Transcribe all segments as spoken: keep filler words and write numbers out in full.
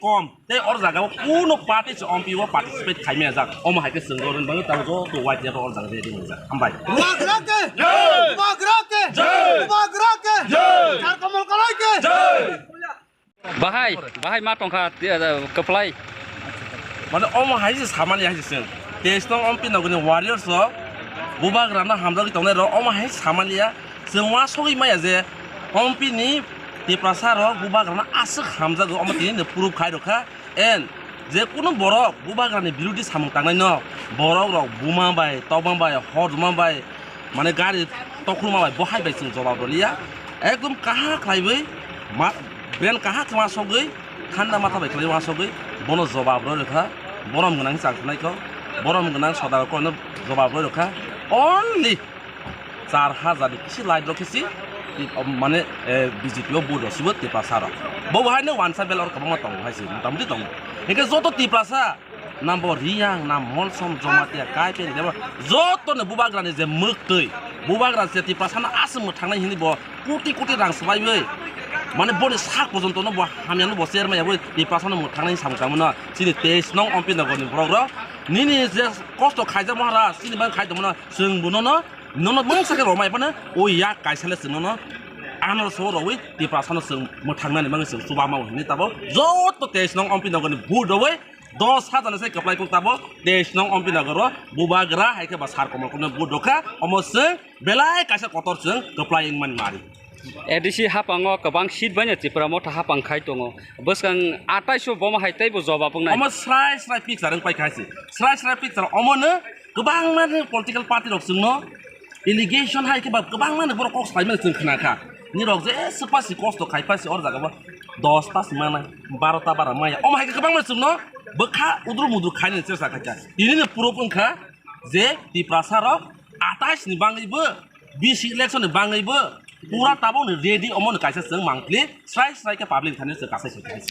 kom tei or jaga o kuno party se M P o participate khai maya jak. Omo hai khe chwng rw rwni bagwi tabuk joto Y T F o or jaga ready wngjak. Hambai. Bubagra ke! Jai! Bubagra ke! Jai! Bubagra ke! Jai! Sar Kamal Kalai ke! Jai! Bahai, bahai ma tongkha, ti-, eh, kwplai. Mane omo hai se samani hai se chwng. Teis nong M P nogoni warriors rok bubagra no hamjagwi tongnai rok omo hai samani ya. Chwng uansugwi maya je M P ni Tiprasa rok bubagra no aswk hamjago omo tini no proof khai rokha. En je kunu borok bubagra ni birodhi samung tangnai no borok rok buma bai, tokma bai, hor rwma bai, mane gari tokruma bai, bo hai bai chwng jobab rwliya. Ekdom kaha khlaiwi ma-, brain kaha khe uansugwi, thanda matha bai khlaiwi uansugwi bono jobab rw rwkha. Borom gwnang chang khnai kho, borom gwnang soda rok no jobab rw rwkha. Only char hajar ni kisi light rok kisi, mane, eh, B J P o vote rw sibo Tiprasa rok. Bo bo hai no wansa bel or kwbangma tongo hai se, motamoti tongo. Hinkhe joto Tiprasa, nam bo Riyang, nam Molsom, Jamatia, Kaipeng, Debra, joto no bubagra ni je mwktwi, bubagra je Tiprasa no aswk mwthangnai hini bo koti koti rang swbaiwi, mane boni sak porjonto no bo hamya no bo chermaya bo Tiprasa no mwthangnai samung tangmano chini teis nong M P nogor ni borok rok. Nini je kosto khaijak Maharaj, chini bang khai tongmano chwng bo nono, nono mungsa khe romai phano o yak kaisa le chwng nono anor so rogwi Tiprasa no chwng mwthangnani bagwi chwng chuba mao hinwi tabuk joto teis nong M P nogor ni vote rogwi dos hajar ni sai kwplai kok tabuk teis nong M P nogor o bubagra hai khe ba Sar Kamal Kalai no vote rokha, omo chwng belai kaisa kotor chwng kwplai wngmani mari. A D C hapango kwbang seat baino Tipra Motha hapang khai tongo. Bwskang atais o bomo hai teibo jobab wngnai. Omo srai srai picture wng paikha hai se. Srai srai picture omo no kwbangma ni political party rok chwngno allegation hai khe ba kwbangma ni borok kok salaimani chwng khna kha. Nirok je swk pasi kosto khai pasi or jaga bo dos ta si manai, baro ta bara maya. Omo hai khe kwbangma chwngno bwkha udru mudru khainani chesta khaikha. Tini ni proof wngkha je Tiprasa rok atais ni bangwi bo, bisi election ni bangwi bo, pura tabuk ni ready omo ni kaisa chwng mangpli srai srai khe public thani chwng kasai sui khe.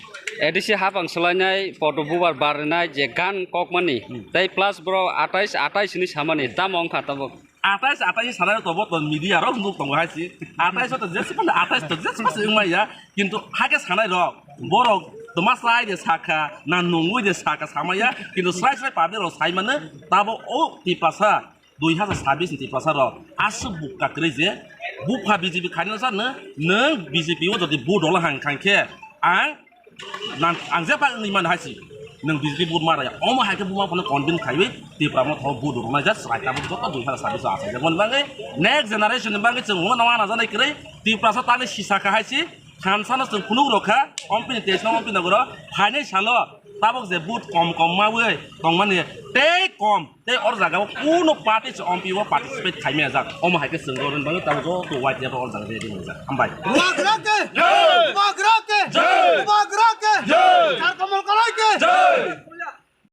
A D C hapang swlainai, poto bubar barnai je gan kokmani, hmm, tei plus bro atais, atais ni samani, hmm, tamo wngkha tabuk. Atais, atais sanai rok tobo to media rok nuk tongo hai si. Atais to jesi panda atais to jesi pasi wngmaya. Kintu hake sanai rok borok toma srai de saka na nungwi de saka samaya. Kintu srai srai public rok sai mano tabo o Tiprasa dui hajar sabis ni Tiprasa rok aswk bukka kwrwi je bupha B J P khainai sa nwng B J P o jodi vote dolo hang khang khe ang Nang, ang je bak ni man hai si. Nang B J P vote ma raya. Omo hai khe buma phano convince khaiwi Tipra Motha o vote rwnai ja chwrai tabuk joto dui hajar sabis o achai ja. Mon bangwi next generation ni bangwi chwng hwnwi nang ana janai kwrwi Tiprasa tani sisa kha hai si. Thansa no chwng phunuk rokha. Ompini teis no ompini nagoro phainai salo tabuk je vote kom kom mawi tongmani tei kom. Tei or jaga o kuno party se M P o participate khai maya jak. Omo hai khe chwng rw rwni bagwi tabuk joto Y T F o or jaga ready wngjak. Hambai. Bubagra ke! Jai! Bubagra